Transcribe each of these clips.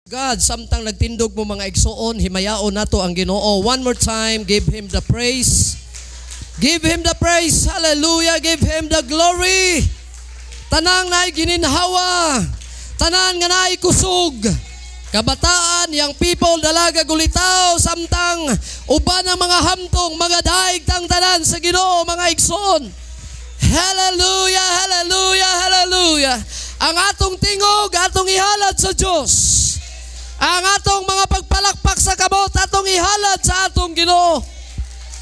God, samtang nagtindog mo, mga igsuon, himayaon nato ang Ginoo. One more time, give Him the praise. Give Him the praise. Hallelujah. Give Him the glory. Tanang naay gininhawa. Tanan nga naay kusog. Kabataan, young people, dalaga, gulitaw, samtang uban ang mga hamtong, mga daig tang tanan sa Ginoo, mga igsoon. Hallelujah, hallelujah, hallelujah. Ang atong tingog, atong ihalad sa Diyos. Ang atong mga pagpalakpak sa kamot, atong ihalad sa atong Ginoo.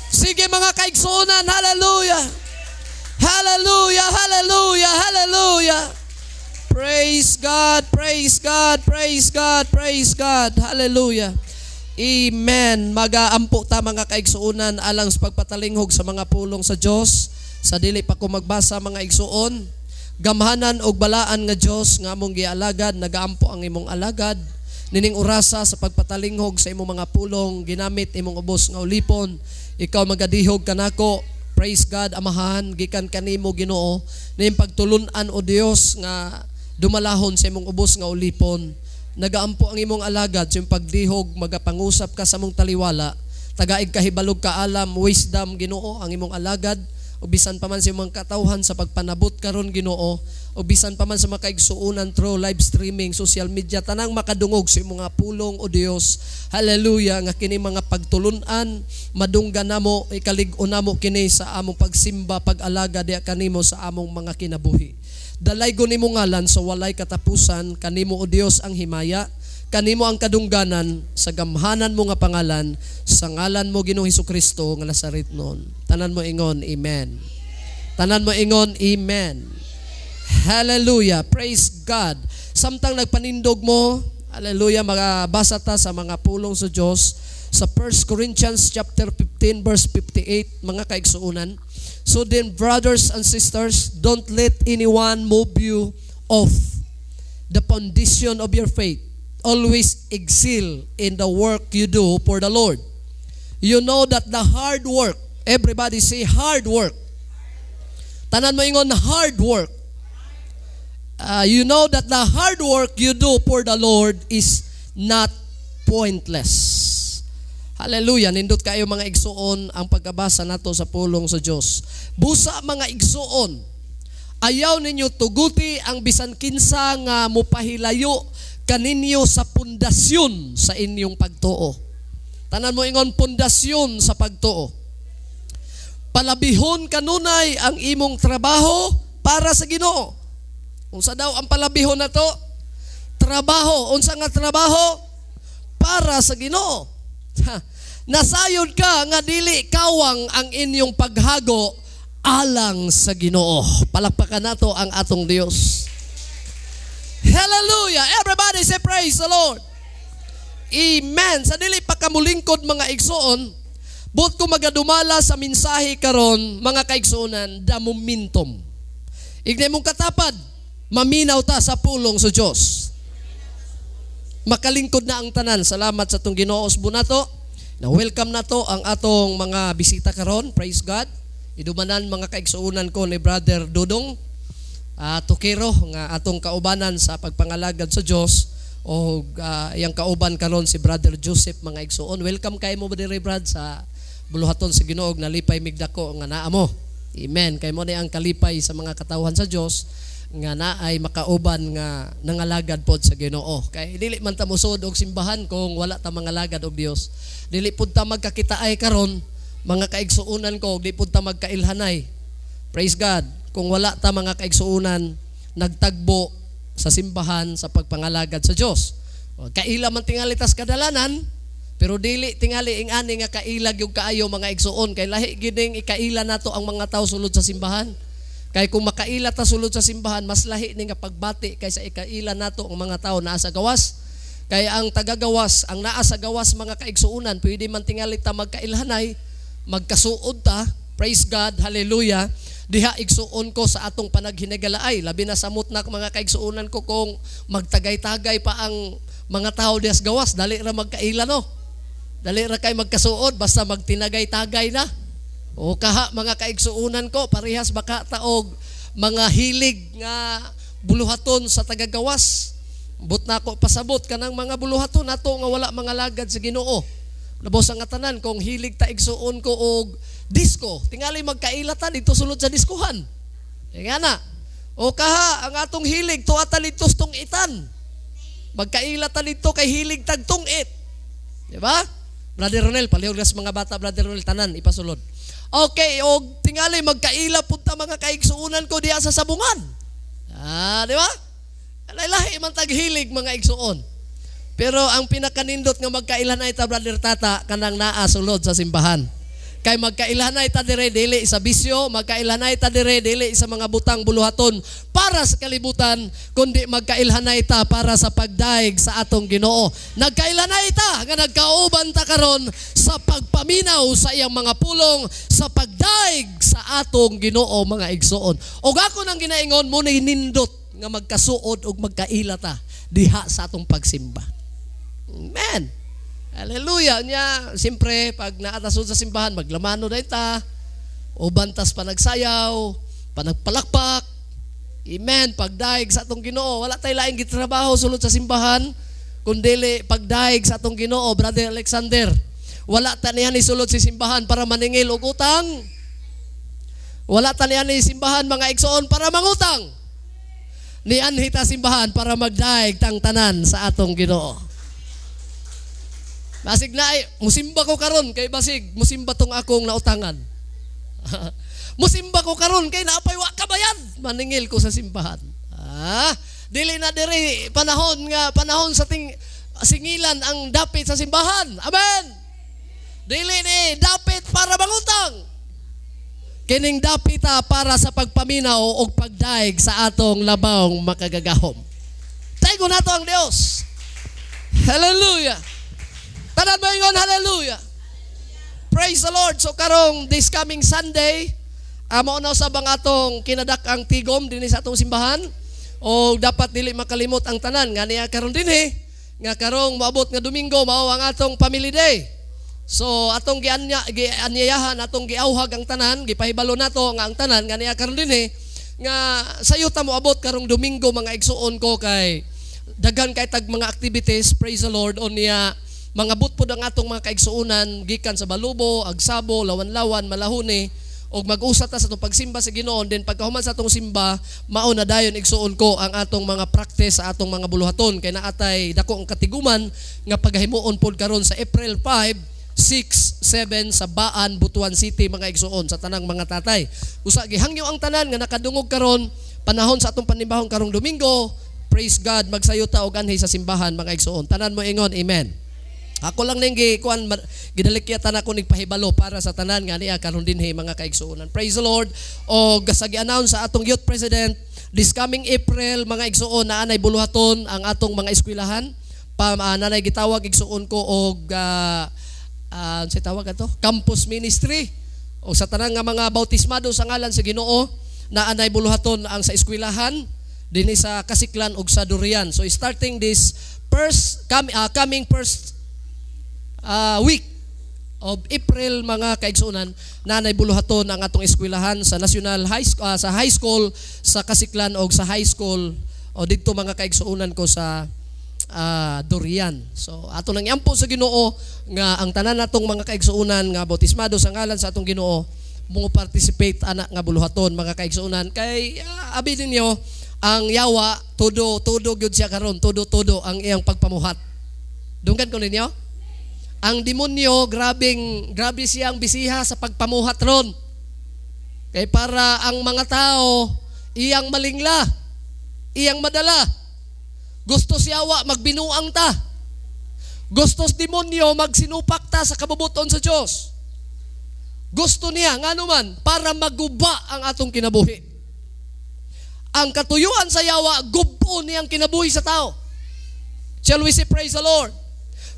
Sige, mga kaigsuonan, hallelujah. Hallelujah, hallelujah, hallelujah. Praise God, praise God, praise God, praise God. Hallelujah. Amen. Magaampo ta, mga kaigsuonan, alang sa pagpatalinghog sa mga pulong sa Dios. Sa dili pa ko magbasa, mga igsuon, gamhanan og balaan nga Dios nga among gialagad, nagaampo ang imong alagad nining orasa sa pagpatalinghog sa imong mga pulong ginamit imong ubos nga ulipon. Ikaw magadihog kanako. Praise God, Amahan, gikan kanimo, Ginoo, ning pagtulun-an, o Dios, nga dumalahon sa imong ubos nga ulipon. Nagaampo ang imong alagad sa imong pagdihog, magapangusap ka sa among taliwala. Tagaig kahibalog, kaalam, wisdom, Ginoo, ang imong alagad o bisan pa man sa imong katawhan sa pagpanabot karon, Ginoo, o bisan pa man sa mga kaigsuonan through live streaming, social media, tanang makadungog sa imong mga pulong, o Dios. Hallelujah, nga kini mga pagtulun-an madunggan namo, ikalig-on namo kini sa among pagsimba, pag-alaga diha kanimo sa among mga kinabuhi. Dalaygon nimo ngalan sa walay katapusan. Kanimo, o Dios, ang himaya, kanimo ang kadungganan sa gamhanan mo nga pangalan, sa ngalan mo, Ginoong Kristo nga Nazaretnon. Tanan mo ingon, "Amen." Tanan mo ingon, "Amen." Hallelujah. Praise God. Samtang nagpanindog mo, hallelujah, makabasa ta sa mga pulong sa Dios sa 1 Corinthians chapter 15 verse 58, mga kaigsuonan. So then, brothers and sisters, don't let anyone move you off the foundation of your faith. Always excel in the work you do for the Lord. You know that the hard work, everybody say, "Hard work." Tanan mo ingon, "Hard work." You know that the hard work you do for the Lord is not pointless. Hallelujah. Nindot kayo, mga igsuon, ang pagkabasa nato sa pulong sa Dios. Busa, mga igsuon, ayaw ninyo tuguti ang bisan kinsa nga mopahilayo kaninyo sa pundasyon sa inyong pagtuo. Tanan mo ingon, "Pundasyon sa pagtuo." Palabihon kanunay ang imong trabaho para sa Ginoo. Unsa daw ang palabihon na to? Trabaho. Unsa nga trabaho? Para sa Ginoo. Ha. Nasayod ka nga dili kawang ang inyong paghago alang sa Ginoo. Palakpakan nato ang atong Dios. Hallelujah! Everybody say, "Praise the Lord." Amen. Sa dili pa kamulingkod, mga igsuon, buot ko magadumala sa mensahe karon, mga kaigsuonan, the momentum. Ignay mong katapad, maminaw ta sa pulong sa Dios. Makalingkod na ang tanan. Salamat sa atong Ginoo nato. Na welcome na to ang atong mga bisita karon. Praise God. Idumanan, mga kaigsuonan ko, ni Brother Dudong Tokero nga atong kaubanan sa pagpangalagad sa Dios o iyang kauban karon si Brother Joseph, mga igsuon. Welcome kay mo diri, Brad, sa buluhaton sa Ginoo. Nalipay migdako nga naa mo. Amen. Kay mao ni ang kalipay sa mga katawhan sa Dios nga naay makauban nga nangalagad pod sa Ginoo. Kay dili man ta mosud og simbahan kung wala ta mangalagad og Dios. Dili pud ta magkakitaay karon, mga kaigsuonan ko, di pud ta magkailhanay. Praise God. Kung wala ta, mga kaigsuonan, nagtagbo sa simbahan sa pagpangalagad sa Dios. O, kaila man tingali tas kadalanan, pero dili tingali ing ani nga kaila gyud kaayo, mga igsuon, kay lahi gyud ning ikaila nato ang mga tao sulod sa simbahan. Kay kung makaila ta sulod sa simbahan, mas lahi ni nga pagbati kaysa ikaila nato ang mga tao naa sa gawas. Kay ang tagagawas, ang naa sa gawas, mga kaigsuonan, pwede man tingali ta magkailhanay, magkasuod ta, praise God, hallelujah. Diha, igsuon ko, sa atong panaghinigalaay, labi na samot na, mga kaigsuonan ko, kung magtagay-tagay pa ang mga tao diha sa gawas, dali ra magkaila, no. Dali ra kay magkasuod basta magtinagay-tagay na. O kaha, mga kaigsuonan ko, parehas baka taog mga hilig nga buluhaton sa tagagawas. But nako pasabot kanang mga buluhaton nato nga wala mga lagad sa Ginoo. Labaw sa nga tanan kung hilig ta, igsuon ko, og disco, tingali magkaila ta dito sulod sa diskuhan. E nga na. O kaha ang atong hilig tuwa ta dito sa tungitan. Magkaila ta dito kay hilig tag tungit. Di ba? Brother Ronel, palihog sa mga bata, Brother Ronel, tanan ipasulod. Okay, og tingali magkaila pud ta, mga kaigsuonan ko, diha sa sabungan. Ah, di ba? Lahi man tag hilig, mga igsuon. Pero ang pinakanindot nga magkailanay ta, Brother Tata, kanang naa sulod sa simbahan. Kay magkailanay ta dire dili sa bisyo, magkailanay ta dire dili sa mga butang buluhaton para sa kalibutan, kundi magkailhanay ta para sa pagdaig sa atong Ginoo. Nagkailanay ta nga nagkauban ta karon sa pagpaminaw sa iyang mga pulong, sa pagdaig sa atong Ginoo, mga igsuon. Og ako nang ginaingon mo, nindot nga magkasuod og magkaila ta diha sa atong pagsimba. Amen. Hallelujah. Nya, siyempre, pag naatasod sa simbahan, maglamano na ta, uban tas panagsayaw, panagpalakpak. Amen. Pagdaig sa atong Ginoo. Wala tay laing gitrabaho sulod sa simbahan, kundili pagdaig sa atong Ginoo, Brother Alexander. Wala ta niya ni sulod sa simbahan para maningil og utang. Wala ta niya ni simbahan, mga igsoon, para mangutang. Nianhi ta simbahan para magdaig tang tanan sa atong Ginoo. Basig na ay, musimba ko karon kay basig musimba tong akong nautangan. Musimba ko karon kay naapay wa kabayad, maningil ko sa simbahan. Ah, dili na diri panahon nga panahon sa ting singilan ang dapit sa simbahan. Amen. Dili ni dapit para mangutang. Kining dapita para sa pagpaminaw og pagdaig sa atong labawng makagagahom. Daygon nato ang Dios. Hallelujah. Tanan mo ingon, "Hallelujah." Praise the Lord. So karong this coming Sunday, mao na usab ang atong kinadak-ang tigom dinhi sa atong simbahan. O dapat dili makalimot ang tanan nga niya karon dinhi nga karong moabot nga Domingo mao ang atong family day. So atong gianya gianyayahan, atong giauhag ang tanan, gipahibalo nato nga ang tanan nga niya karon dinhi nga sayo ta moabot karong Domingo, mga igsuon ko, kay daghan kay tag mga activities, praise the Lord. Unya mangabot pod ang atong mga kaigsuonan gikan sa Balubo, Agsabo, Lawan-Lawan, Malahuni og mag-usa ta sa atong pagsimba sa Ginoo. Then pagkahuman sa atong simba, mao na dayon, igsuon ko, ang atong mga practice sa atong mga buluhaton kay naatay dako ang katiguman nga pagahimuon pod karon sa April 5, 6, 7 sa Baan, Butuan City, mga igsuon, sa tanang mga tatay. Usa gihangyo ang tanan nga nakadungog karon panahon sa atong panimbahon karong Domingo, praise God, magsayo ta og anhi sa simbahan, mga igsuon. Tanan mo ingon, "Amen." Ako lang ning gi kuan gidalikya tan ako ning pahibalo para sa tanan nga niya karon dinhi, mga kaigsuonan. Praise the Lord. O sa gi-announce sa atong youth president this coming April, mga igsuon, na anay buluhaton ang atong mga eskwelahan. Pa nanay gitawag, igsuon ko, og sa tawag ato campus ministry. O sa tanan nga mga bautismado sa ngalan sa Ginoo, na anay buluhaton ang sa eskwelahan dinhi sa Kasiklan ug sa Durian. So starting this first coming first week of April, mga kaigsunan, nanay buluhaton ang atong eskwelahan sa National High sa high school sa Kasiklan og sa high school o didto, mga kaigsuonan ko, sa Durian. So ato nang iampo sa Ginoo nga ang tanan natong mga kaigsuonan nga bautismado sa ngalan sa atong Ginoo mo participate ana nga buluhaton, mga kaigsuonan, kay abi ninyo ang yawa, todo todo gyud siya karon, todo todo ang iyang pagpamuhat. Dunggan ko ninyo? Ang demonyo, grabing, grabe siyang bisiha sa pagpamuhat ron. Kay para ang mga tao, iyang malingla, iyang madala. Gusto siya wa, magbinuang ta. Gusto sa demonyo, magsinupak ta sa kabubuton sa Diyos. Gusto niya, nga naman, para maguba ang atong kinabuhi. Ang katuyuan sa yawa, gubo niyang kinabuhi sa tao. Shall we say, "Praise the Lord"?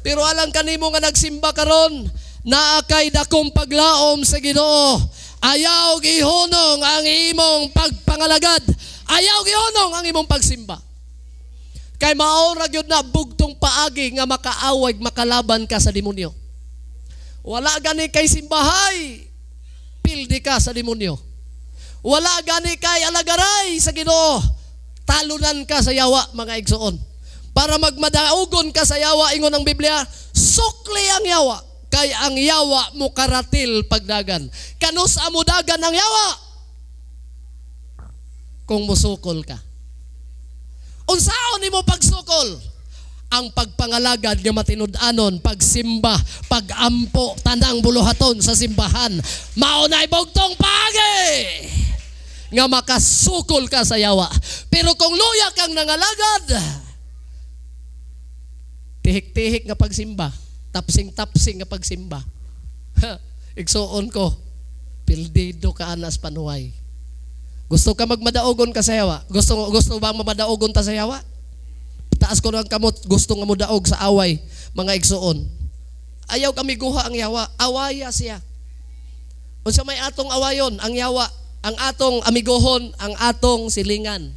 Pero alang kanimo nga nagsimba karon, naa kay dakong paglaom sa Ginoo. Ayaw gihunong ang imong pagpangalagad. Ayaw gihunong ang imong pagsimba. Kay mao ra gyud na bugtong paagi nga makaaway, makalaban ka sa demonyo. Wala gani kay simbahay, pildi ka sa demonyo. Wala gani kay alagaray sa Ginoo, talunan ka sa yawa, mga igsoon. Para magmadaugon ka sa yawa, ingon ang Biblia, sukli ang yawa. Kay ang yawa mo karatil pagdagan. Kanus amudagan ang yawa? Kung musukol ka. Unsaon nimo pagsukol? Ang pagpangalagad nga matinud-anon, pagsimba, pagampo, tanang buluhaton sa simbahan. Mao na'y bugtong paagi nga makasukol ka sa yawa. Pero kung luya kang nangalagad, tihik-tihik nga pagsimba, tapsing-tapsing nga pagsimba. Igsuon ko, pildido ka anas panuway. Gusto ka magmadaogon ka sa yawa? Gusto gusto bang mamadaogon ta sa yawa? Taas ko ng kamot, gusto nga modaog sa away, mga igsuon. Ayaw kami guha ang yawa, awaya siya. Unsa may atong awayon, ang yawa, ang atong amigohon, ang atong silingan.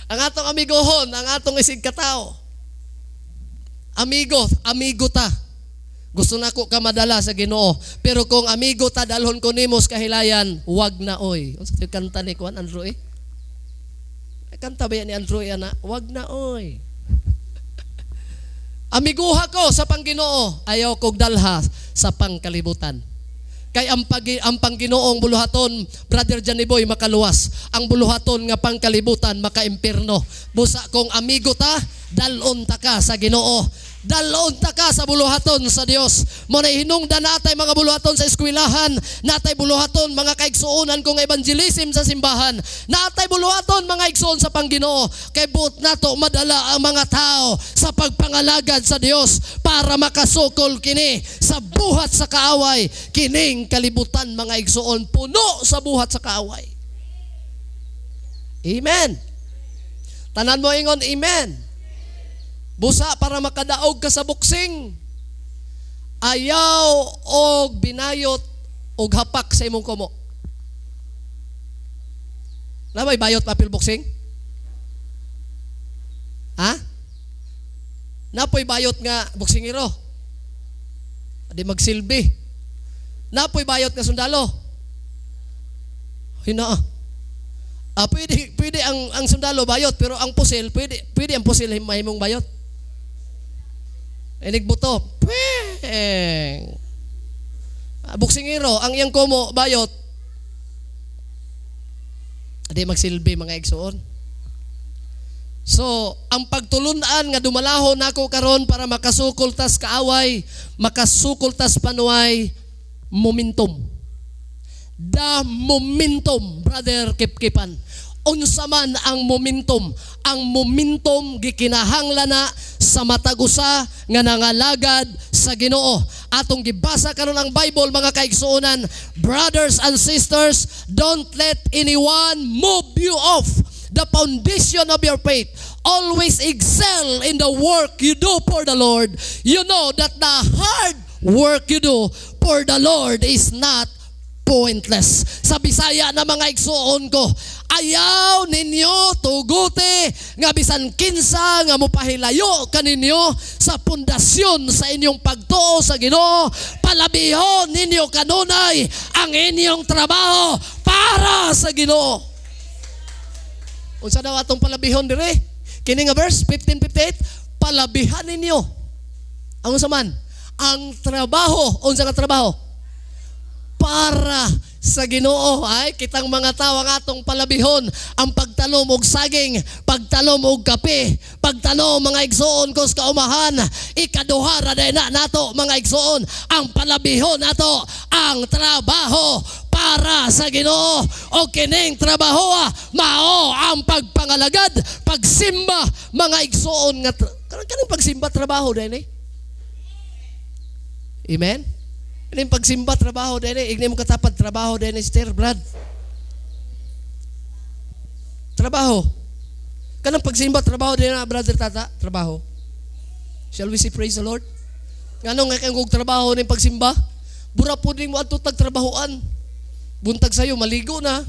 Ang atong amigohon, ang atong isig katao. Amigo, amigo ta. Gusto nako ka madala sa Ginoo. Pero kung amigo ta, dalhon ko nimo sa kahilayan, wag na oy. Unsa yung kanta ni Juan Andrew eh? Kanta ba yan ni Andrew eh, ana? Wag na oy. Amiguha ko sa pangginoo, ayaw kog dalha sa pangkalibutan. Kay ang panginoong buluhaton, Brother Johnny Boy, makaluwas. Ang buluhaton nga pangkalibutan, makaimpirno. Busa kung amigo ta, dalon ta ka sa Ginoo. Dalon ta ka sa buluhaton sa Dios. Mo na hinungdan natay mga buluhaton sa eskwelahan, natay buluhaton mga kaigsuonan kong evangelism sa simbahan, natay buluhaton mga igsuon sa Pangginoo. Kay buot nato madala ang mga tao sa pagpangalagad sa Dios para makasukol kini sa buhat sa kaaway. Kining kalibutan, mga igsuon, puno sa buhat sa kaaway. Amen. Tanan mo ingon, "Amen." Busa para makadaog ka sa boxing, ayaw og binayot og hapak sa imong kumo. Na may bayot papel boxing? Ha? Napoy bayot nga boksingero? Di magsilbi. Napoy bayot nga sundalo? Hina. Ah, pwede pwede ang sundalo bayot, pero ang pusil, pwede pwede ang pusil mahimong bayot. Inig buto. Pweng. Ah, boksingero, ang iyang kumo bayot. Di magsilbi, mga igsuon. So, ang pagtulunan nga dumalahon nako karon para makasukol tas kaaway, makasukol tas panuay, momentum. The momentum, Brother Kipkipan. Unsa man ang momentum? Ang momentum gikinahanglan na sa matag usa nga nangalagad sa Ginoo. Atong gibasa karon ang Bible, mga kaigsuonan. Brothers and sisters, don't let anyone move you off the foundation of your faith. Always excel in the work you do for the Lord. You know that the hard work you do for the Lord is not pointless. Sa Bisaya na, mga igsuon ko, ayaw ninyo tuguti nga bisan kinsa nga mopahilayo kaninyo sa pundasyon sa inyong pagtuo sa Ginoo. Palabihon ninyo kanunay ang inyong trabaho para sa Ginoo. Unsa daw atong palabihon dire? Kini nga verse 15:58, palabihan ninyo. Ang unsa man? Ang trabaho, unsa nga trabaho? Para sa Ginoo. Ay, kitang mga tao, ang atong palabihon ang pagtanom og saging, pagtanom og kape, pagtanom, mga igsuon ko, sa kaumahan. Ikaduha ra na nato, mga igsuon, ang palabihon nato ang trabaho para sa Ginoo. O kining trabaho mao ang pagpangalagad, pagsimba, mga igsuon, nga kaning pagsimba trabaho din eh. Amen. Kaning pagsimba trabaho din eh. Igni mo katapad, trabaho din eh, sister, brad. Trabaho. Kanang pagsimba trabaho din na, Brother Tata, trabaho. Shall we say praise the Lord? Ngano nga kay og trabaho ning pagsimba? Bura pud mo adto tag trabahoan. Buntag sayo maligo na.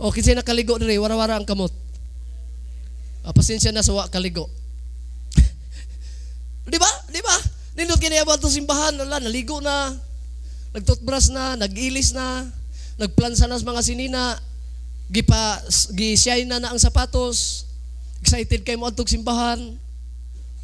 O kinsay nakaligo diri, wara-wara ang kamot. Ah, pasensya na sa wa kaligo. Di ba? Di ba? Nindot kini abot simbahan, wala, naligo na. Nag-toothbrush na, nag-ilis na, nagplansa na sa mga sinina. Gipa gi na na ang sapatos. Excited kay mo adtog simbahan.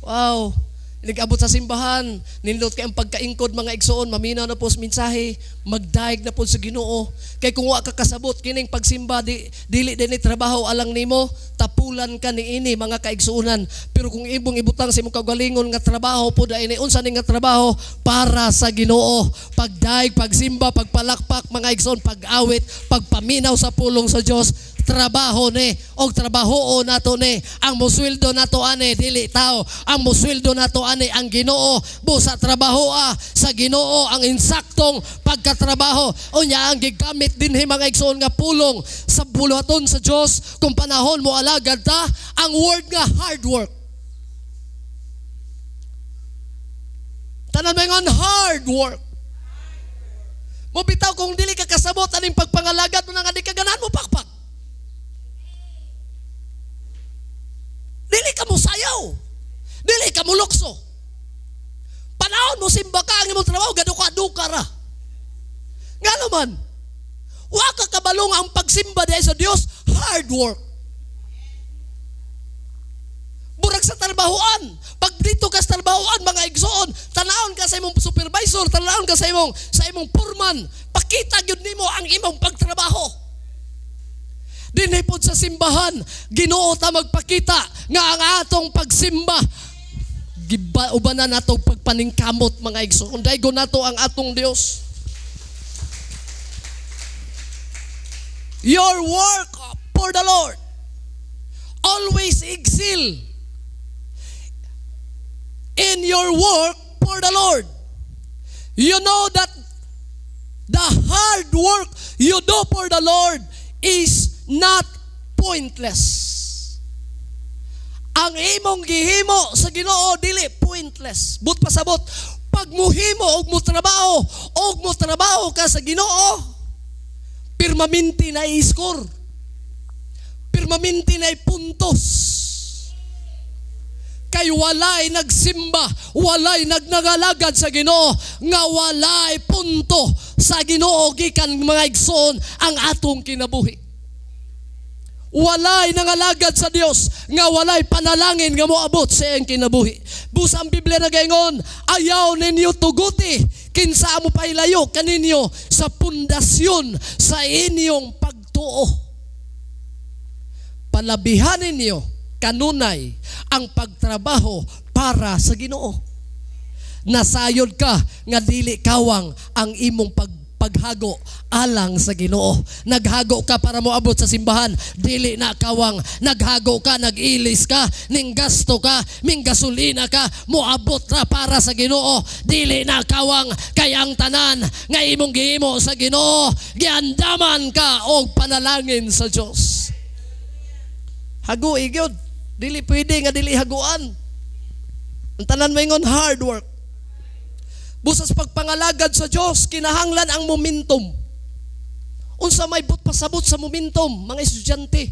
Wow. Nag-abot sa simbahan, nindot kay ang pagkaingkod, mga igsoon, maminaw na po sa mensahe, magdaig na po sa Ginoo. Kay kung wa ka kasabot kining pagsimba, di, dili din ni trabaho alang nimo, tapulan ka niini, mga kaigsuonan. Pero kung imong ibutang sa imong kaugalingon nga trabaho po ini, unsa ni nga trabaho para sa Ginoo? Pagdaig, pagsimba, pagpalakpak, mga igsoon, pag-awit, pagpaminaw sa pulong sa Dios, trabaho ni og trabaho nato ni. Ang musweldo nato ani dili tao, ang musweldo nato ani ang Ginoo. Busa trabaho sa Ginoo ang insaktong pagkatrabaho. Unya ang gigamit dinhi, mga igsoon, nga pulong sa buluhaton sa Dios kung panahon mo alagad ta, ang word nga hard work. Tanan maingon, "Hard work." Mo bitaw kung dili ka kasabot aning pagpangalagad mo na nga di ka ganahan mo pakpak. Dili ka mo sayaw. Dili ka mo lukso. Panahon mo simba ka, ang imong trabaho, gaduka-duka ra. Nga naman, wa ka kabalong ang pagsimba diay sa Dios, hard work. Burag sa trabahoan. Pag dito ka sa trabahoan, mga igsoon, tanawon ka sa imong supervisor, tanawon ka sa imong foreman, pakita gyud nimo ang imong pagtrabaho. Dinhi pod sa simbahan, Ginoo ta magpakita nga ang atong pagsimba giba ubanan nato pagpaningkamot, mga igsoon. Daigon nato ang atong Dios. Your work for the Lord. Always excel in your work for the Lord. You know that the hard work you do for the Lord is not pointless. Ang imong gihimo sa Ginoo dili pointless. But pasabot, pag muhimo og mo trabaho ka sa Ginoo, pirmaminti na i-score. Pirmaminti na puntos. Kay walay nagsimba, walay nagnangalagad sa Ginoo nga walay punto sa Ginoo gikan, mga igsoon, ang atong kinabuhi. Walay nangalagad sa Dios nga walay panalangin nga moabot sa iyang kinabuhi. Busa ang Biblia nagaingon, ayaw ninyo tuguti kinsa mo pahilayo kaninyo sa pundasyon sa inyong pagtuo. Palabihan ninyo kanunay ang pagtrabaho para sa Ginoo. Nasayod ka nga dili kawang ang imong paghago alang sa Ginoo. Naghago ka para moabot sa simbahan, dili na kawang. Naghago ka, nag-ilis ka, ning gasto ka, ming gasolina ka, moabot ra para sa Ginoo, dili na kawang, kay ang tanan nga imong gihimo sa Ginoo, giandaman ka og panalangin sa Dios. Hago gyud. Dili pwede nga dili haguan. Ang tanan maingon, "Hard work." Busas pagpangalagad sa Dios, kinahanglan ang momentum. Unsa may but pasabot sa momentum, mga estudyante?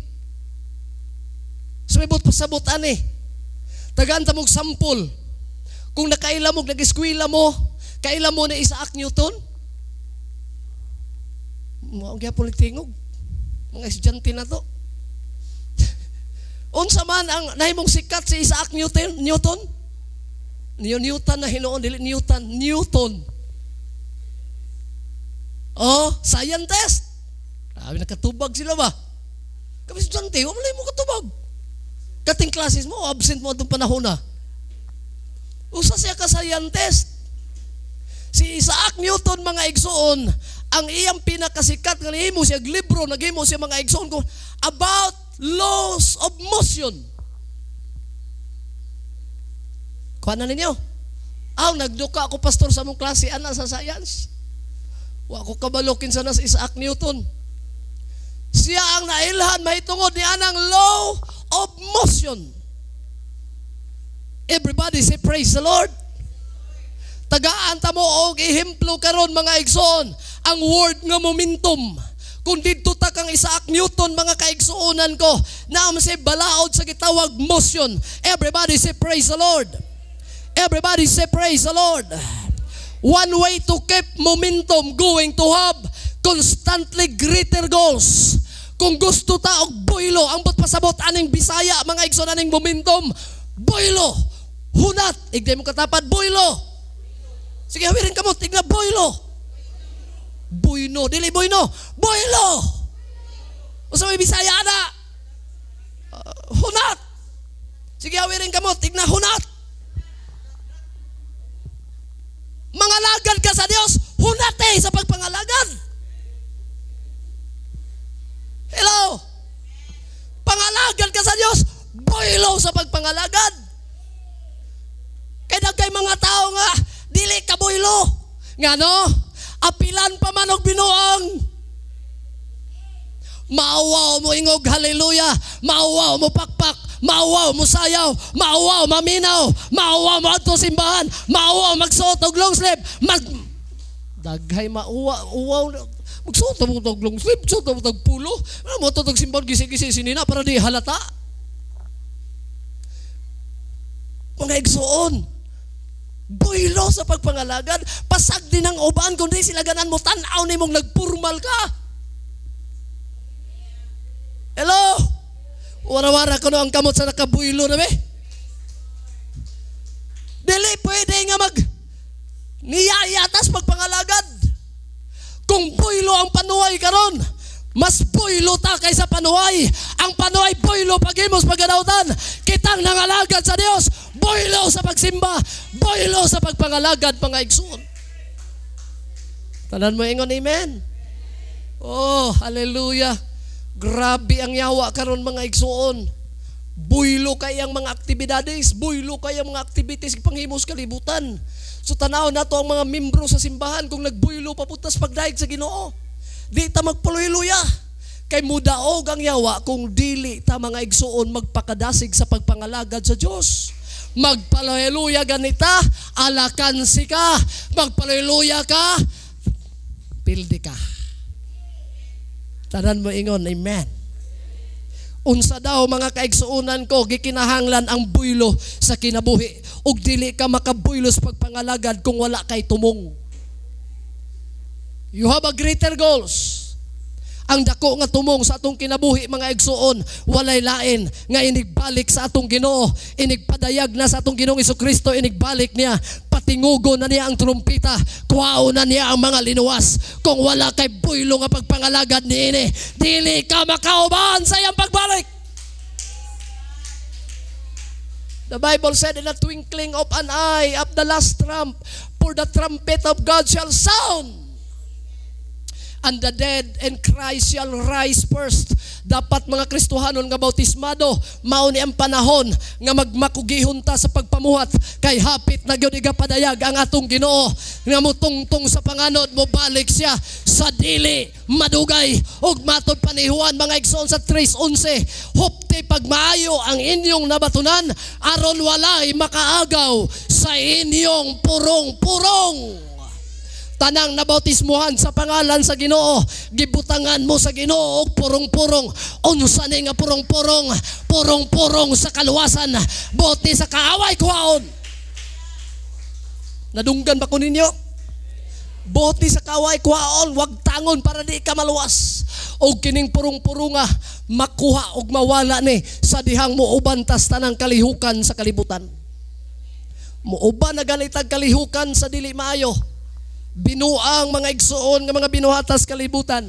Sa may but pasabot ani? Tagaan ta mog sampol. Kung nakaila mo, nag-eskwela mo, kaila mo na Isaac Newton? Mao gyapon tingog. Mga estudyante na to. Unsa man ang nahimong sikat si Isaac Newton? Newton? Newton na hinuon, dili Newton, Newton. Oh, scientist. Grabe, nakatubag sila ba? Kami estudyante, wala mo katubag. Kating classes mo, absent mo atong panahon na. Usa siya ka scientist. Si Isaac Newton, mga igsoon, ang iyang pinakasikat nga nahimo siya libro, naghimo siya, mga igsoon ko, about laws of motion. Kuha na ninyo. Aw, nagduka ako, pastor, sa mong klase, ana sa science. Wa ko kabalo kinsa na si Isaac Newton. Siya ang nailhan mahitungod ni anang law of motion. Everybody say, "Praise the Lord." Tagaan ta mo og ehemplo karon, mga igsoon, ang word nga momentum. Kung didto ta kang Isaac Newton, mga kaigsuonan ko, naa man siya balaod sa gitawag motion. Everybody say, "Praise the Lord." Everybody say, "Praise the Lord." One way to keep momentum going to have constantly greater goals. Kung gusto ta og boylo, ambot pasabot aning Bisaya, mga igsoon, aning momentum, boylo, hunat, igda mo katapad, boylo. Sige, hawirin kamot, igna boylo. Boyno, dili boyno, boylo. Unsa may Bisaya ana? Hunat. Sige, hawirin kamot, igna hunat. Mangalagad ka sa Dios, hunate sa pagpangalagad. Hello? Pangalagad ka sa Dios, boylo sa pagpangalagad. Kay dagkay mga tao nga dili ka boylo. Ngano? Apilan pa man og binuang. Mauwaw mo ingog hallelujah, mauwaw mo pakpak, mauwaw mo sayaw, mauwaw maminaw, mauwaw mo adto simbahan, mauwaw magsuot og long sleeve, mag daghay mauwa uwaw magsuot mo og long sleeve, suot mo og pulo, ano mo og simbahan gisi-gisi sinina para di halata. Mga igsoon, boylo sa pagpangalagad, pasag din ang uban kung di sila ganan mo tan-aw nimong nagpurmal ka. Hello? Wara-wara ko no ang kamot sa nakabuylo na be. Dili pwede nga mag niyayatas pagpangalagad. Kung buylo ang panuway karon, mas buylo ta kaysa panuway. Ang panuway buylo paghimos paggadawtan. Kitang nangalagad sa Dios, buylo sa pagsimba, buylo sa pagpangalagad mga igsoon. Tanan mo ingon amen. Oh, hallelujah. Grabe ang yawa karon mga igsoon. Buylo kay ang mga aktibidades, buylo kay ang mga activities panghimos kalibutan. So tanaw nato ang mga membro sa simbahan kung nagbuylo papuntas pagdaig sa Ginoo. Di ta magpaluy-luya. Kay mudaog ang yawa kung dili ta mga igsoon magpakadasig sa pagpangalagad sa Dios. Magpaluy-luya ganita, alakansi ka, magpaluy-luya ka, pildi ka. Tanan mo ingon, amen. Unsa daw mga kaigsuonan ko, gikinahanglan ang buylo sa kinabuhi. Ug dili ka makabuylo sa pagpangalagad kung wala kay tumong. You have a greater goals. Ang dako nga tumong sa atong kinabuhi mga igsuon, walay lain nga inigbalik sa atong Ginoo, inigpadayag na sa atong Ginoong Hesukristo, inigbalik niya, patingugo na niya ang trumpita, kuwao na niya ang mga linuwas. Kung wala kay buylo nga pagpangalagad niini, dili ka makauban sa iyang pagbalik. The Bible said, in a twinkling of an eye, of the last trump, for the trumpet of God shall sound, and the dead in Christ shall rise first. Dapat mga Kristohanon nga bautismado, mao ni ang panahon nga magmakugihon ta sa pagpamuhat, kay hapit na gyud igapadayag ang atong Ginoo nga motungtong sa panganod, mobalik siya sa dili madugay. Ug matod pa ni Juan mga igsoon sa 3:11, hupti pagmaayo ang inyong nabatunan aron walay makaagaw sa inyong purong-purong. Tanang nabautismuhan sa pangalan sa Ginoo, gibutangan mo sa Ginoo og purong-purong. Unsa ni nga purong-purong? Purong-purong sa kaluwasan, bote sa kaaway kuhaon. Nadunggan ba ko ninyo? Bote sa kaaway kuhaon, wag tangon para di ka maluwas. Og kining purong-purunga makuha og mawala ni sa dihang muuban tas tanang kalihukan sa kalibutan. Muuban na ganitag kalihukan sa dili maayo. Binuang mga igsoon nga mga binuhatas kalibutan,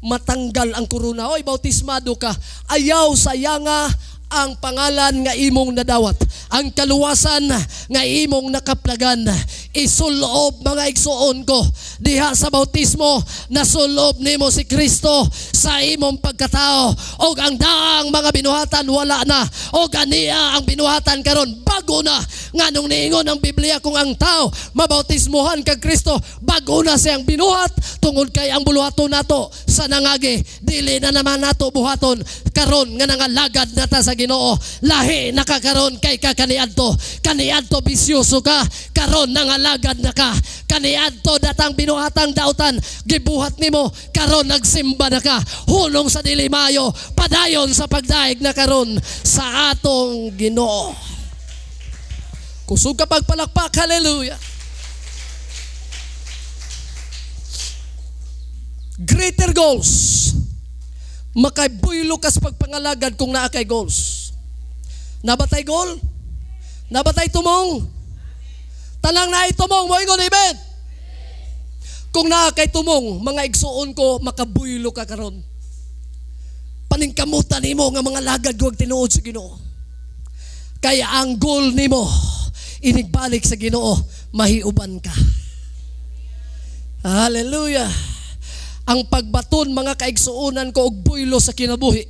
matanggal ang korona. Oy, bautismado ka, ayaw sayanga ang pangalan nga imong nadawat, ang kaluwasan nga imong nakaplagan. Isulob mga igsoon ko diha sa bautismo, nasulob nimo si Kristo sa imong pagkatao. Og ang daang mga binuhatan wala na, og ania ang binuhatan karon bago na. Nganong niingon ang Biblia kung ang tao mabautismuhan kag Kristo, bago na siyang binuhat, tungod kay ang buluhaton nato sa nangagi dili na naman nato buhaton karon nga nangalagad na ta sa Ginoo. Lahi na ka karon kay ka kaniadto, kaniadto bisyoso ka, karon nangalagad na ka. Kaniadto datang binuhatang dautan gibuhat nimo, karon nagsimba na ka. Hulong sa dili maayo, padayon sa pagdaig na karon sa atong Ginoo. Kusog ka pagpalakpak, hallelujah. Greater goals. Makabuylo kas pagpangalagad kung naa kay goals. Naa ba tay goal? Naa ba tay tumong? Tanang naay tumong, moingon, "Amen." Kung naa kay tumong, mga igsuon ko, makabuylo ka karon. Paningkamutan nimo nga mangalagad og tinuod sa Ginoo. Kaya ang goal nimo, inigbalik sa Ginoo, mahiuban ka. Hallelujah. Ang pagbaton, mga kaigsuonan ko, og buylo sa kinabuhi.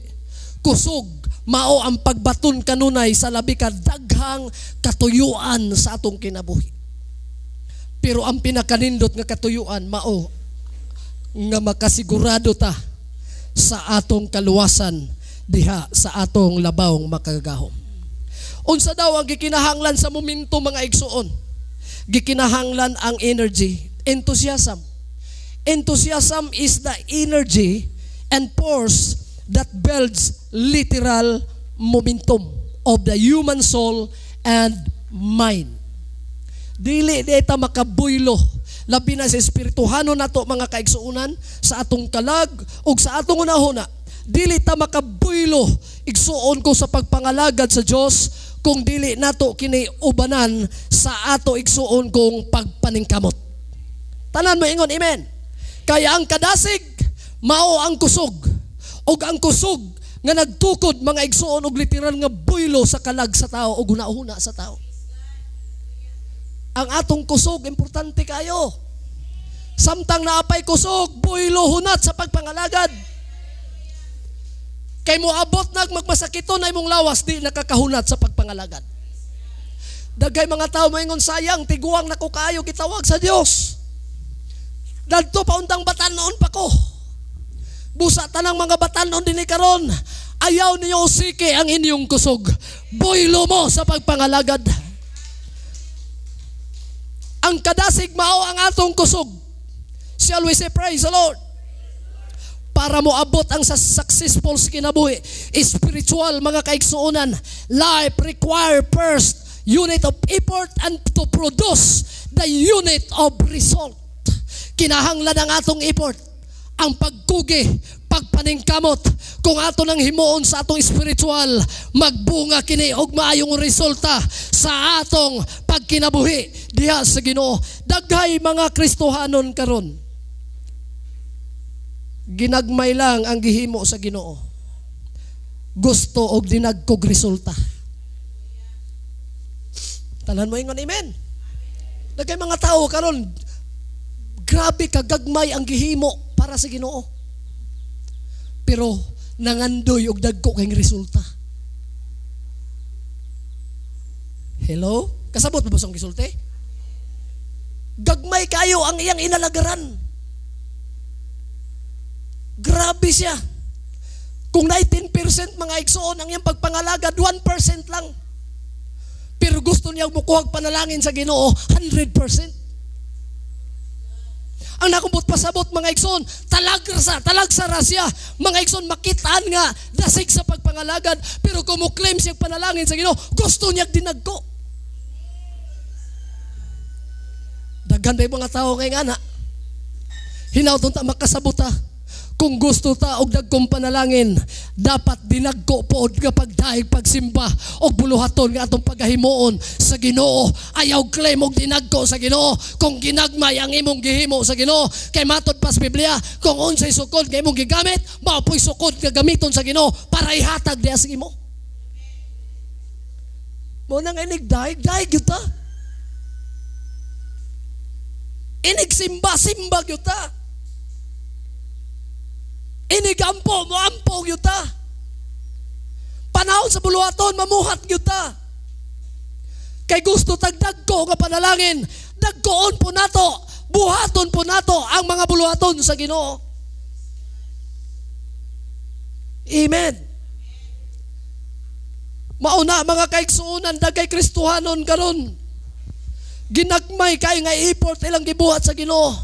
Kusog mao ang pagbaton kanunay sa labi ka daghang katuyuan sa atong kinabuhi. Pero ang pinakanindot nga katuyuan mao nga makasigurado ta sa atong kaluwasan diha sa atong labawng Makagagahom. Unsa daw ang gikinahanglan sa momento, mga igsuon? Gikinahanglan ang energy, enthusiasm. Enthusiasm is the energy and force that builds literal momentum of the human soul and mind. Dili di ta makabuylo, labi na sa espirituhanon nato, mga kaigsuonan, sa atong kalag ug sa atong hunahuna. Dili ta makabuylo, igsuon ko, sa pagpangalagad sa Dios kung dili nato kini ubanan sa ato, igsuon kong, pagpaningkamot. Tanan mo ingon, "Amen." Kaya ang kadasig mao ang kusog, ug ang kusog nga nagtukod, mga igsuon, og literal nga buylo sa kalag sa tao ug hunahuna sa tao. Ang atong kusog, importante kayo. Samtang naa pay kusog, buylo hunat sa pagpangalagad. Kay moabot nag magmasakiton na imong lawas, di nakakahunat sa pagpangalagad. Daghay mga tao moingon, "Sayang, tiguang nako kaayo gitawag sa Dios. Dadto pa untang batanon pa ko." Busa tanang mga batanon dinhi karon, ayaw ninyo usiki ang inyong kusog. Buylo mo sa pagpangalagad. Ang kadasig mao ang atong kusog. Shall we say, "Praise the Lord"? Para mo abot ang sa successful sa kinabuhi, spiritual, mga kaigsuonan, life require first unit of effort and to produce the unit of result. Kinahanglan ang atong effort, ang pagkugi, pagpaningkamot, kung ato nang himuon sa atong spiritual, magbunga kini og maayong resulta sa atong pagkinabuhi diha sa Ginoo. Daghay mga Kristohanon karon, ginagmay lang ang gihimo sa Ginoo. Gusto og dinagkog resulta. Tanan mo ingon, "Amen." Daghay mga tao karon, grabe kagagmay ang gihimo para sa Ginoo. Pero nangandoy og dagko kay resulta. Hello? Kasabot ba sa gisulti? Gagmay kayo ang iyang inalagaran. Grabe siya. Kung 19%, mga igsoon, ang iyang pagpangalagad, 1% lang. Pero gusto niya mukuhag panalangin sa Ginoo, 100%. Ang nakong pasabot, mga igsoon, talagsa ra siya. Mga igsoon, makitaan nga dasig sa pagpangalagad, pero kung mo claim siya panalangin sa Ginoo, gusto niya dinagko. Daghan ba mga tao kay ngana? Hinaut ta makasabot ta. Kung gusto ta og dagkong panalangin, dapat dinagko pod nga pagdaig, pagsimba og buluhaton nga atong pagahimuon sa Ginoo. Ayaw claim og dinagko sa Ginoo kung ginagmay ang imong gihimo sa Ginoo. Kay matod pa sa Biblia, kung unsay sukod nga imong gigamit, mao po'y sukod nga gamiton sa Ginoo para ihatag diha sa imo. Mao nang inig daig, daig gyud ta. Inig simba, simba gyud ta. Inig ampo, mo ampo gyud ta. Panahon sa buluhaton, mamuhat gyud ta. Kay gusto tag dagko nga panalangin, dagkoon po nato, buhaton po nato ang mga buluhaton sa Ginoo. Amen. Mauna, mga kaigsuonan, daghay Kristohanon karon. Ginagmay kay nga effort ilang gibuhat sa Ginoo.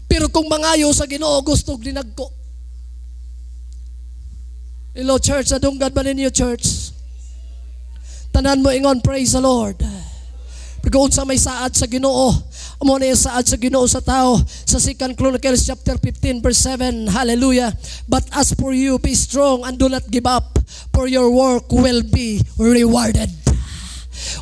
Pero kung mangayo sa Ginoo, gusto dinagko. Hello, church, adunggan ba ninyo, church? Tanan mo ingon, "Praise the Lord." Pero unsa may saad sa Ginoo, Mao na yung saad sa Ginoo sa tao sa 2 Chronicles chapter 15 verse 7. Hallelujah. "But as for you, be strong and do not give up, for your work will be rewarded."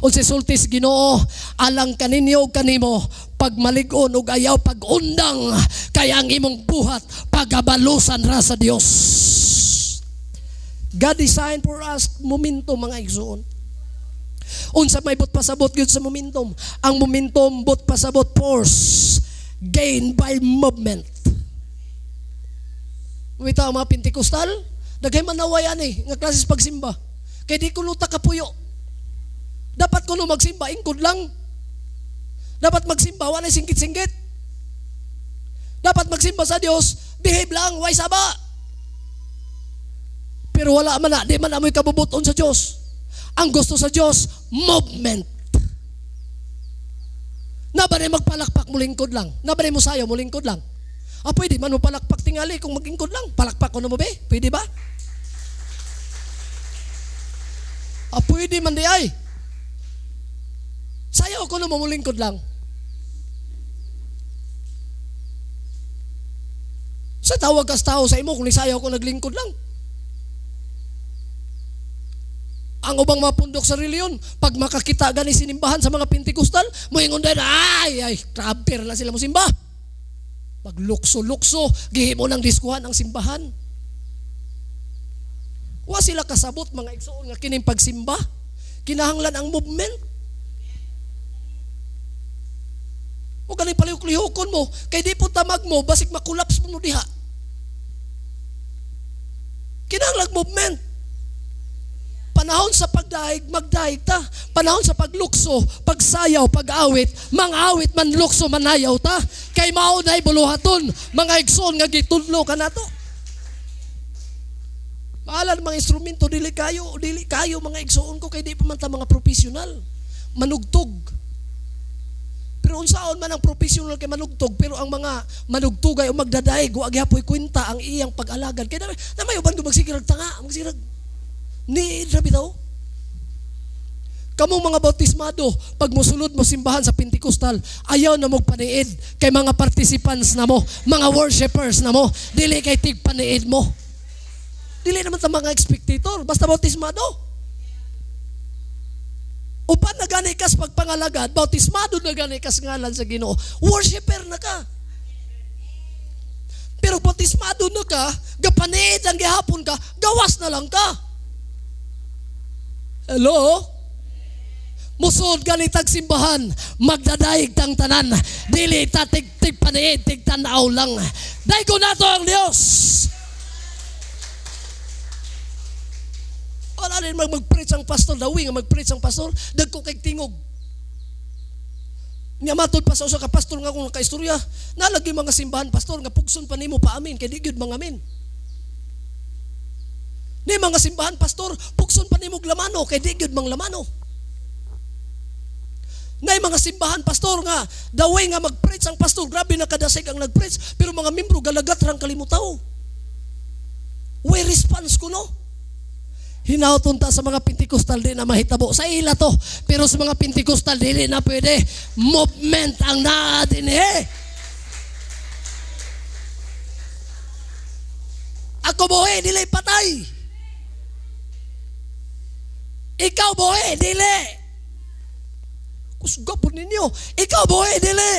Unsa sulti sa Ginoo alang kaninyo ug kanimo, pagmalig-on ug ayaw pag-undang, kay ang imong buhat pagabalusan ra sa Dios. God designed for us momentum, mga igsoon. Unsa may buot pasabot gyud sa momentum? Ang momentum buot pasabot force gained by movement. Bitaw ang mga Pentecostal, daghay manaway ani nga klase sa pagsimba. Kay di kuno ta kapuyo. Dapat kuno magsimba ingkod lang. Dapat magsimba wala singkit-singkit. Dapat magsimba sa Dios, behave lang, way saba. Pero wala man na, di man amoy kabubuton sa Dios. Ang gusto sa Dios, movement. Naa ba na magpalakpak mo lingkod lang? Naa ba mo sayaw mo lingkod lang? Ah, pwede man mo palakpak tingali kung maglingkod lang. Palakpak ko na mo be? Pwede ba? Ah, pwede man di ay. Sayaw ko na mo lingkod lang. Sa tawag kas tao sa imo kung nisayaw ko naglingkod lang. Ang ubang mapundok sa reliyon, pag makakita gani sinimbahan sa mga Pentecostal, moingon din, ay, ay, grabe na sila mo simba. Paglukso-lukso, gihimo ng diskuhan ang simbahan. Wa sila kasabot, mga igsoon, nga kining pagsimba. Kinahanglan ang movement. O ganing palihok-lihokon mo, kay di po tamag mo, basig makulaps mo diha. Kinahanglan movement. Panahon sa pagdaig, magdaig ta. Panahon sa paglukso, pagsayaw, pag-awit, mangawit man lukso manayaw ta. Kay mao na'y buluhaton, mga igsoon nga gitudlo ka nato. Maalan mga instrumento, dili kayo mga igsoon ko, kay di pa man ta mga professional. Manugtog. Pero unsaon man ang professional kay manugtog, pero ang mga manugtugay o magdadaig, wa gihapoy kwenta ang iyang pag-alagad. Kay na may uban ko magsigirag tanga, magsigirag ni rabi daw. Kamong mga bautismado, pag musulod mo simbahan sa Pentecostal, ayaw na mong paniid kay mga participants na mo, mga worshipers na mo, dili kay tigpaniid mo. Dili naman ta mga spectator, basta bautismado. Upan na gani kas pagpangalagad, bautismado na gani kas ngalan sa Ginoo, worshipper na ka. Pero bautismado na ka, gapaniid ang gihapon ka, gawas na lang ka. Hello? Musod ganitag simbahan, magdadaig tang tanan, dili ta tig paniid, tig tanaw lang. Daygo nato ang Dios. Wala rin mag-preach ang pastor, dawi nga mag-preach ang pastor, dagko kay tingog. Nya matod pa sa usa ka pastor nga akong nakaistorya, nalagi mga simbahan pastor nga pugson pa nimo paamin kay di gyud mangamin. Ni mga simbahan pastor, pugson pa nimo lamano kay di gyud manglamano. Nay mga simbahan pastor nga daway nga mag-preach ang pastor, grabe na kadasig ang nag-preach, pero mga membro galagat rang kalimutaw. Way response ko no. Hinauton ta sa mga Pentecostal di na mahitabo. Sa ila to, pero sa mga Pentecostal dili na pwede. Movement ang naa dinhi. Ako buhi, dili patay. Ikaw buhi, dili. Kusga po ninyo. Ikaw buhi, dili.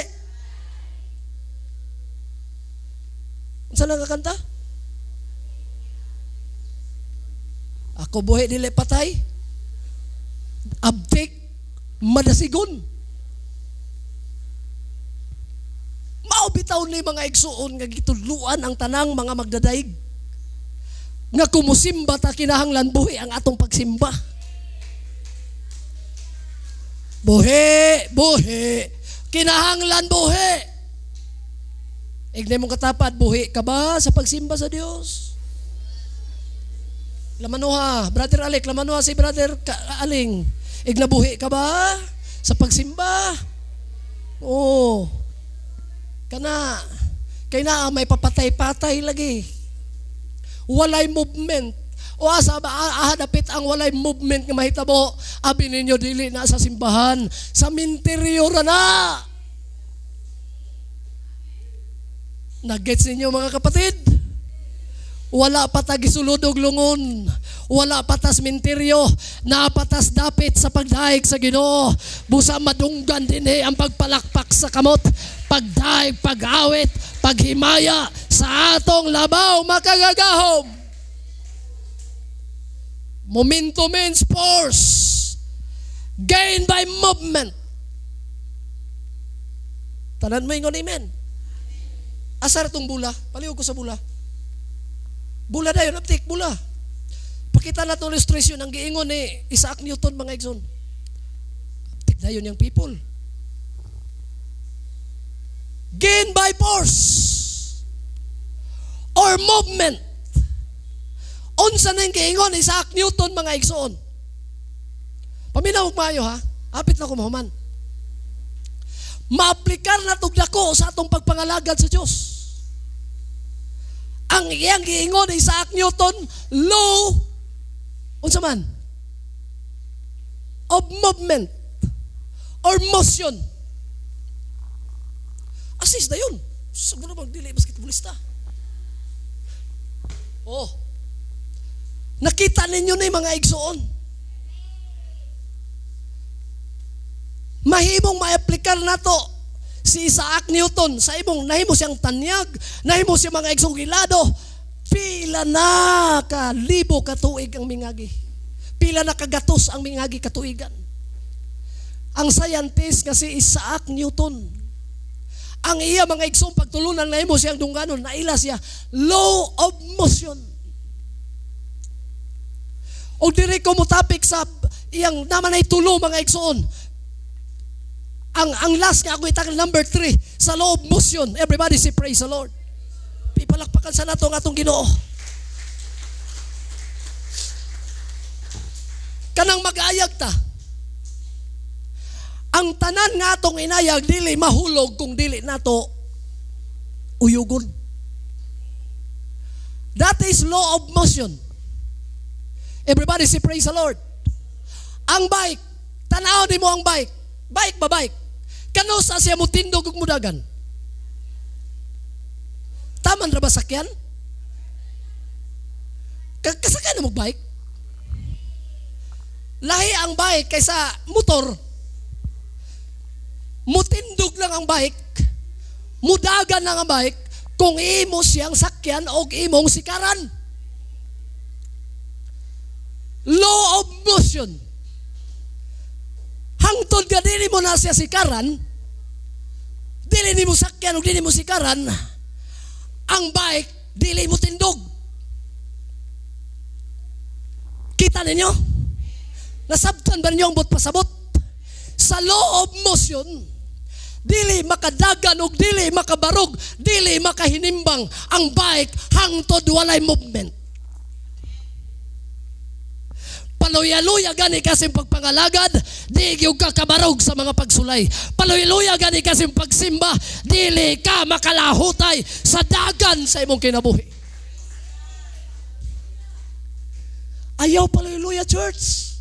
Unsa lang kanta? Ako buhi, dili patay. Abtik, madasigon. Mao bitaw ni mga igsuon nga gitudluan ang tanang mga magdadaig. Nga kumusimba ta kinahanglan buhi ang atong pagsimba. Buhi, buhi, kinahanglan buhi. Ignay mong katapad, buhi ka ba sa pagsimba sa Dios? Lamanoha, Brother Alec, lamanoha si Brother Aling. Ignabuhi ka ba sa pagsimba? Oo. Kana, kay naa may papatay-patay lagi. Walay movement. O asa ba ahadapit ang walay movement nga mahitabo? Abi ninyo dili na sa simbahan, sa minteryo ra na. Nag-gets ninyo, mga kapatid? Wala pa ta gisulod og lungon. Wala pa tas minteryo. Naa pa tas dapit sa pagdayeg sa Ginoo. Busa madunggan dinhi ang pagpalakpak sa kamot. Pagdayeg, pag-awit, paghimaya sa atong labaw makagagahom. Momentum means force. Gain by movement. Tanan mo ingon amen. Asar tong bula. Palihog ko sa bula. Bula dayon, aptik, bula. Pakita na itong illustration ang giingon ni Isaac Newton, mga igsoon. Aptik dayon yung people. Gain by force or movement. Unsa nang giingon ni Isaac Newton, mga igsoon? Paminaw og maayo ha. Apit na ko mahuman. Maaplikar na tog dako sa atong pagpangalagad sa Dios. Ang iyang giingon ni Isaac Newton, law unsa man? Of movement or motion. Assist na yun. Siguro bang dili basketballista. Oh. Nakita ninyo na yung mga igsoon. Mahimong maaplikar nato si Isaac Newton sa imong nahimo siyang tanyag, nahimo siya, mga igsoong, gilado. Pila na ka libo ka tuig ang mingagi. Pila na kagatos ang mingagi katuigan. Ang scientist nga si Isaac Newton. Ang iya, mga igsoong, pagtulunan, nahimo siyang dungganon, naila siya law of motion. O diri ko motapik sa iyang naman ay tulo, mga igsoon. Ang last nga ako itakal, number 3 sa law of motion. Everybody say, "Praise the Lord." Ipalakpakan sa nato ang atong Ginoo. Kanang mag-ayag ta. Ang tanan nga atong inayag dili mahulog kung dili nato uyugon. That is law of motion. Everybody say, "Praise the Lord." Ang bike, tanaw nimo ang bike. Bike ba bike? Kano sa siya mo tindog ug mudagan? Taman ra ba sakyan? Kasakay na mo bike? Lahi ang bike kaysa motor. Mutindog lang ang bike, mudagan lang ang bike, kung imo siyang sakyan o imong sikaran. Law of motion. Hangtod nga dili mo na siya sikaran, dili nimo sakyan o dili mo sikaran, ang bike dili mo tindog. Kita ninyo? Nasabtan ba ninyo ang buot pasabot? Sa law of motion, dili makadagan og dili makabarog, dili makahinimbang ang bike hangtod walay movement. Paluya-luya gani kasing pagpangalagad, di gyud ka kabarog sa mga pagsulay. Paluya-luya gani kasing pagsimba, dili ka makalahutay sa dagan sa imong kinabuhi. Ayaw paluya-luya, church.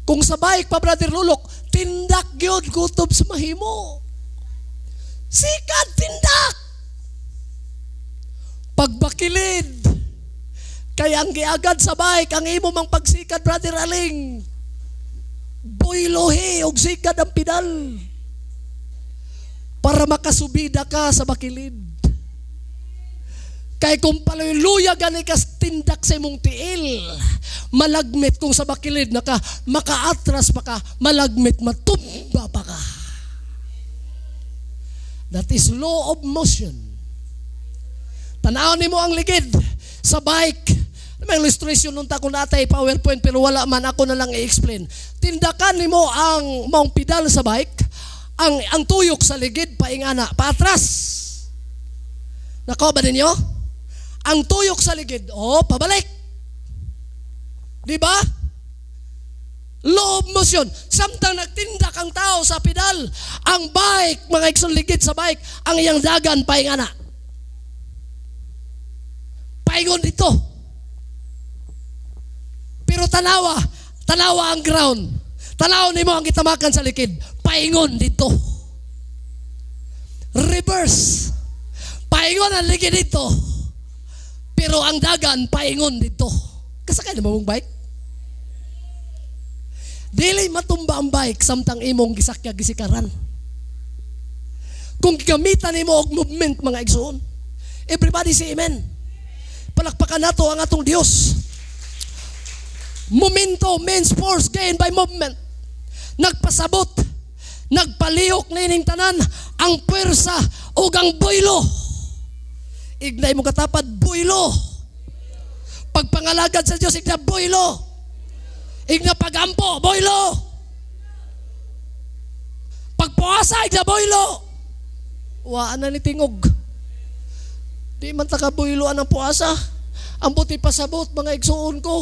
Kung sa bike pa, Brother Lulok, tindak gyud kutob sa mahimo. Sikad tindak. Pagbakilid. Kaya ang giagad sa bike, ang imo mang pagsikad, Brother Aling, boylohe og sikad ang pedal. Para makasubida ka sa bakilid. Kay kung paluya gani ka tindak sa imong tiil, malagmit kung sa bakilid naka makaatras pa ka, malagmit matumba pa ka. That is law of motion. Tanaw nimo ang ligid sa bike. May illustration nung ta kung natay PowerPoint, pero wala man, ako na lang i-explain. Tindakan nimo ang maong pedal sa bike, ang tuyok sa ligid paingana, paatras. Nako ba ninyo? Ang tuyok sa ligid, oh, pabalik. Di ba? Law of motion. Samtang nagtindak ang tao sa pedal, ang bike, mga igsoon, ligid sa bike, ang iyang dagan paingana. Paingon dito. Pero tanawa, tanawa ang ground. Tanaw nimo ang gitamakan sa likid, paingon dito. Reverse. Paingon Paingon ang ligi dito. Pero ang dagan paingon dito. Kasakay na mong bike? Dili matumba ang bike samtang imong gisakyag, gisikaran. Kung gamitan nimo og movement, mga igsoon. Everybody say amen. Palakpakan nato ang atong Dios. Momento means force gained by movement. Nagpasabot, nagpalihok nining tanan ang puwersa ug ang buylo. Ignay mo katapad, buylo. Pagpangalagad sa Dios, igna buylo. Igna pagampo, buylo. Pagpuasa, igna buylo. Wa na ni tingog. Di man ta kabuyloan ang puasa. Ang buti pasabot, mga igsuon ko.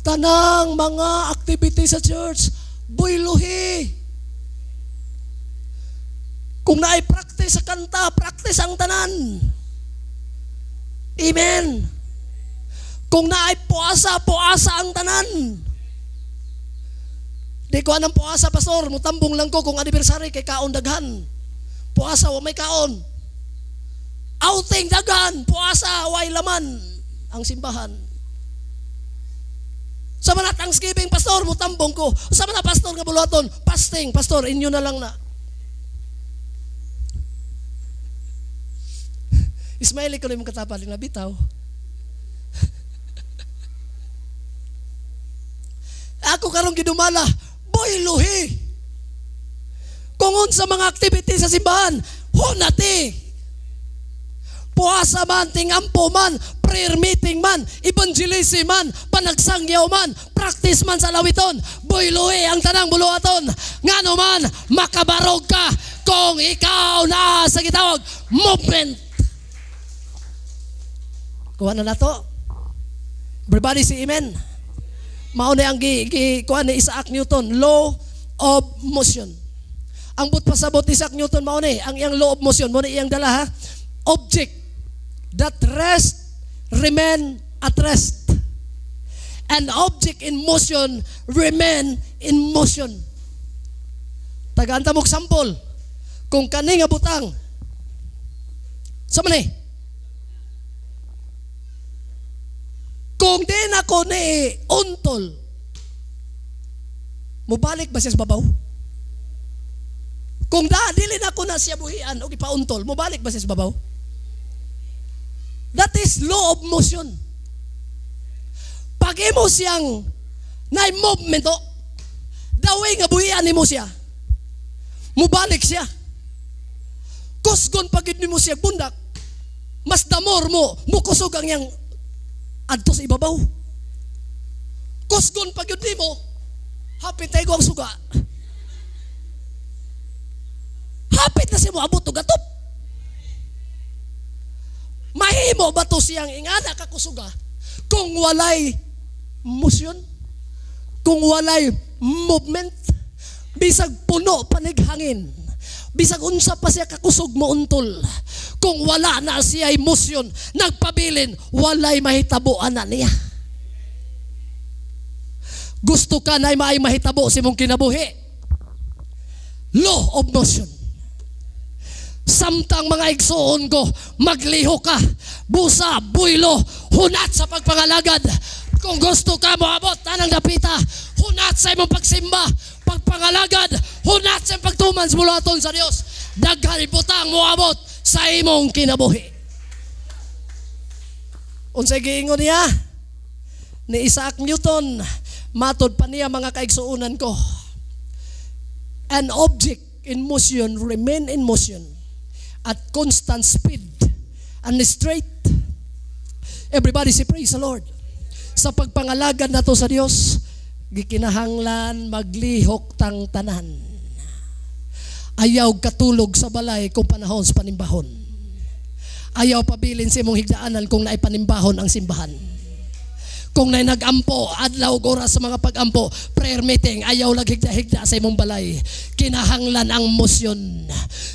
Tanang mga activity sa church, buyluhi. Kung naay practice sa kanta, practice ang tanan. Amen. Kung naay puasa, puasa ang tanan. Di ko anang puasa, pastor. Mutambong lang ko kung anniversary kay kaon daghan. Puasa, wa may kaon. Outing daghan, puasa, way laman ang simbahan. Sa mga Thanksgiving, pastor, mutambong ko. Sa mga pastor nga buluhaton, fasting, pastor, inyo na lang na. Ismaili ko na yung katapal na bitaw. Ako karong gidumala, boy luhi. Kung unsa mga activity sa simbahan, hunati. Puasa man, tingampo man, prayer meeting man, evangelism man, panagsangyaw man, practice man sa lawiton, boy luhi ang tanang buluhaton. Ngano man, makabarog ka kung ikaw na sa gitawag movement. Kuha na nato. Everybody say amen. Mao na ang gi, gi kuha ni Isaac Newton, law of motion. Ang but pasabot ni Isaac Newton, mao ni ang iyang law of motion, mao ni iyang dala ha. Object that rest remain at rest. And object in motion remain in motion. Tagaan ta mo sample. Kung kani nga butang sa man eh, kung di na ko ni untol, mubalik ba siya sa babaw? Kung da, dili na ko na siya buhian o ipauntol, mubalik ba siya sa babaw? That is law of motion. Pag imo siyang na-movement, daway nga buhian nimo siya, mubalik siya. Kusgon pag nimo siya bundak, mas damor mo, mukusog ang iyang adto sa ibabaw. Kusgon pag yun nimo, hapit tayo ang suga. Hapit na siya mo abot og atop. Mahimo ba to siyang ingana kakusuga kung walay motion? Kung walay movement? Bisag puno panig hangin. Bisag unsa pa siya kakusog mo untol. Kung wala na siya motion, nagpabilin, walay mahitabo ana niya. Gusto ka na maay mahitabo sa imong kinabuhi. Law of motion. Samtang mga igsuon ko, magliho ka, busa, buylo, hunat sa pagpangalagad. Kung gusto ka moabot tanang dapita, hunat sa imong pagsimba, pagpangalagad, hunat sa imong pagtuman sa buluhaton sa Dios. Daghan butang moabot sa imong kinabuhi. Unsay giingon niya? Ni Isaac Newton, matod pa niya, mga kaigsuonan ko. An object in motion remain in motion at constant speed and straight. Everybody say praise the Lord. Sa pagpangalagad nato sa Dios, gikinahanglan maglihok tang tanan. Ayaw katulog sa balay kung panahon sa panimbahon. Ayaw pabilin sa imong higdaanan kung naay panimbahon ang simbahan. Kung naay nag-ampo, adlaw ug oras sa mga pag-ampo, prayer meeting, ayaw lag higda-higda sa imong balay. Kinahanglan ang motion.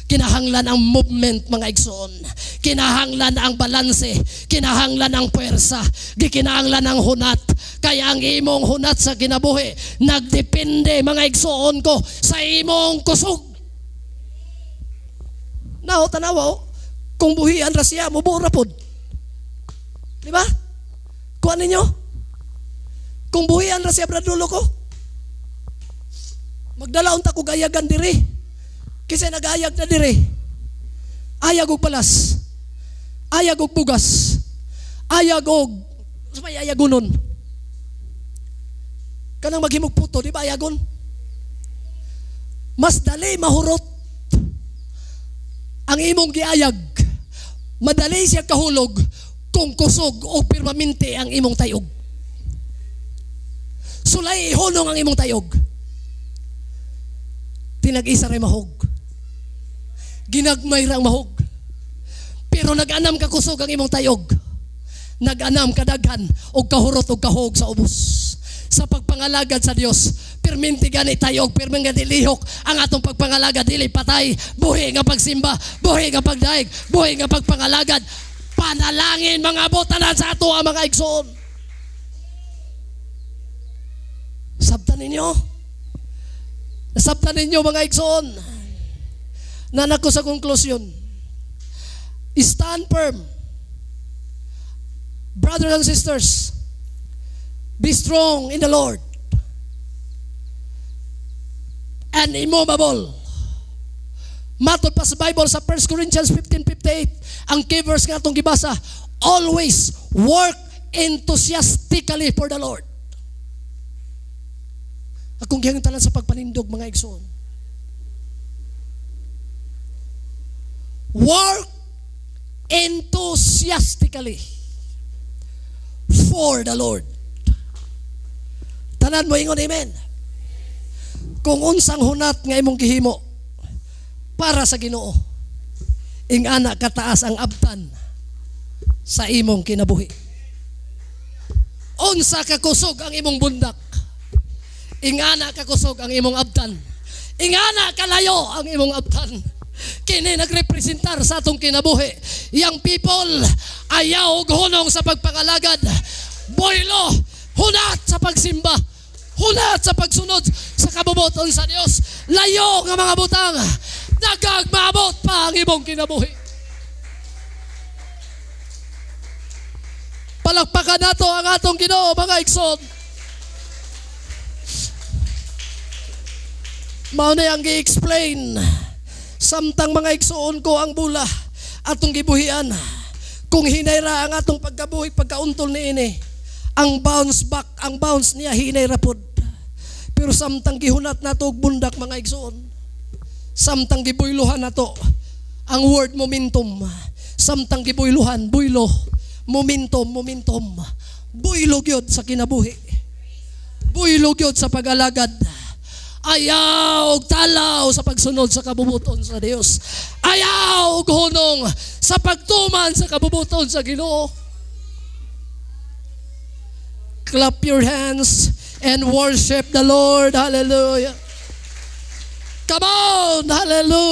Kinahanglan ang movement, mga igsoon. Kinahanglan ang balanse. Kinahanglan ang puwersa. Gikinahanglan ang hunat. Kaya ang imong hunat sa kinabuhi, nagdepende, mga igsoon ko, sa imong kusog. Now, tanawa, oh, Kung buhian ra siya, mubuo ra pod. Di ba? Kuha ninyo? Kung buhian ra siya, Brad Lolo ko, magdala unta ko gayagan diri. Kasi nag-ayag na diri. Ayag og palas. Ayag og bugas. Ayag og may ayagunon. Kanang maghimog puto, di ba ayagon? Mas dali mahurot ang imong giayag. Madali siya kahulog kung kusog o permanente ang imong tayog. Sulay ihunong ang imong tayog. Tinag-isa ray mahog. Ginagmay ra ang mahog. Pero nag-anam ka kusog ang imong tayog. Nag-anam kadaghan og kahurot og kahog sa ubos. Sa pagpangalagad sa Dios, perminti gani tayog, perminti gani lihok ang atong pagpangalagad, dili patay, buhi nga pagsimba, buhi nga pagdaig, buhi nga pagpangalagad. Panalangin mga tanan sa ato ang mga igsoon. Sabtan ninyo. Nasabtan ninyo, mga igsoon. Nanako sa konklusyon. Stand firm. Brothers and sisters, be strong in the Lord and immovable. Matod pa sa Bible sa 1 Corinthians 15:58, ang key verse nga atong gibasa, always work enthusiastically for the Lord. Akong gihintalan sa pagpanindog, mga igsoon. Work enthusiastically for the Lord. Tanan mo ingon amen. Kung unsang hunat nga imong gihimo para sa Ginoo, ingana kataas ang abtan sa imong kinabuhi. Unsa ka kusog ang imong bundak, ingana ka kusog ang imong abtan. Ingana kalayo ang imong abtan. Kini nagrepresentar sa atong kinabuhi. Yang people ayaw og hunong sa pagpangalagad. Boylo, hunat sa pagsimba. Hunat sa pagsunod sa kabubuton sa Dios. Layo nga mga butang. Nagagmaabot pa ang imong kinabuhi. Palakpakan nato ang atong Ginoo, mga igsoon. Mao na ang gi-explain. Samtang mga igsoon ko ang bula atong gibuhian. Kung hinay ra ang atong pagkabuhi, pagkauntol niini, ang bounce back, ang bounce niya hinay ra pod. Pero samtang gihunat nato og bundak, mga igsoon, samtang gibuyluhan nato ang word momentum, samtang gibuyluhan, buylo, momentum, momentum, buylo gyud sa kinabuhi. Buylo gyud sa pag-alagad. Ayaw og talaw sa pagsunod sa kabubuton sa Dios. Ayaw og hunong sa pagtuman sa kabubuton sa Ginoo. Clap your hands and worship the Lord. Hallelujah. Come on! Hallelujah.